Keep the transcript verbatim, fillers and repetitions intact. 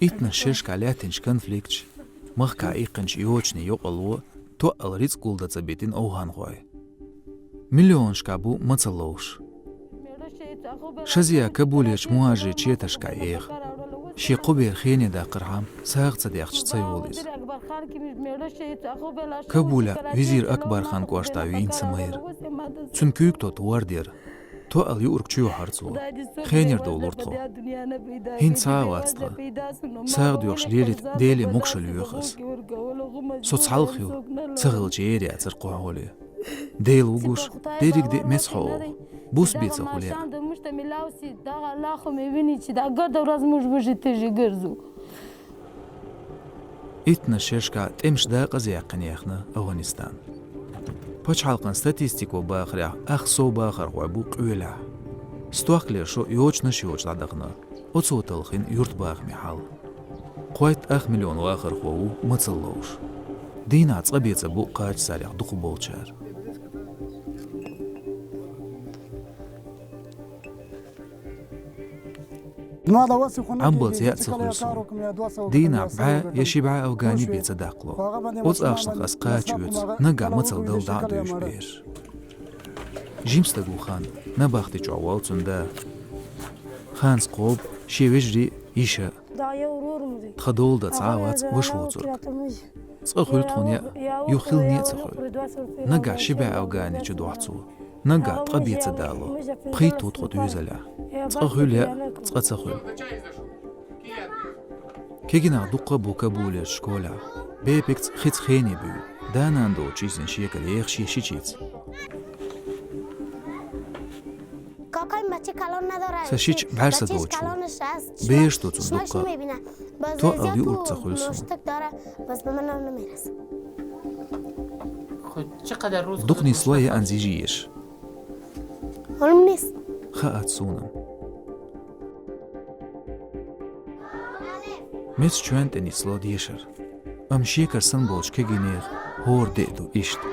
Иттанаш шерашкахь лаьттинчу конфликташа, махкахь иккхинчу йочанийн йокъалло тоъал рицкъ гулдан ца битина овхӀанхой. Миллионашкахь бу мацалла ловш. Шазия Кабулерчу мухӀажарийн четаршкахь еха. Шен кхо бер хене даккхархьама, сагӀа ца дехча ца йолу иза. Кабула Визир Акбархан кӀоштахь вийна сан майра. Цуьнан куьйга тотту ворда яра. Тоъал юург чу йохьура цо. Хенера довлура тхо. ХӀинца схьа а вац тхан. СагӀа доьхуш лелийта Деле могушалла йоьху ас. Со цхьалха хилла, ца хилча, ер яцара кхо хьоле. Дела ву гуш, дерриг де меца хьо оха. Бус бен ца хуьлу. Иттанаш шерашкахь тӀемаш дакъаза яьккхина яьхна АфгӀанистан. Пачхьалкхан статистико бахарехь, ах сов бахархой бу къоьллехь. Стохкалера шо йочанаш йоцуш дӀадахана. Оцо талхийна юьртабахамийн хьал. Кхойтта ах миллион вахархо ву мацалла ловш. Дийнахь цкъа бен ца бу кхача сарех дукхахболчара. Ӏамбалца яа ца хуьлу суна. Дийнахь бӀе я ши бӀе афгани бен ца даккхало. Оцу ахчанах ас кхача оьцу, наггахь мацалла дала дӀа а дуьйш бераш. Жима стаг ву Хан, набахти чохь волу цуьнан да. Ханца кхобу шен вежарий а, йиша а. Тхан дола дан цхьа а вац ваша воцург. Цкъа хуьлу тхуна яа, юха хилла а ца хуьлу. Наггахь ши бӀе афгани чу дохьу цо. Наггахь ткъа бен ца дало. Пхийтта ву тхо доьзалехь. Цкъа хуьлу яа, цкъа ца хуьлу. Кегийнах дуккха а бу Кабулерчу школехь. Бепигца, хица хене буьйлу. Да-нана доцучу йисина шекара еха шен шичица. Сан шича бӀаьрса доцуш ву. Бераш ду цуьнан дуккха а. Тоъал юург ца хуьлу суна. Дукха нисло яа зижеш. Хаац суна. Меца чоьнна тӀе нисло дешар. Амма шекара санна болчу кегийнех хӀора де а ду иштта.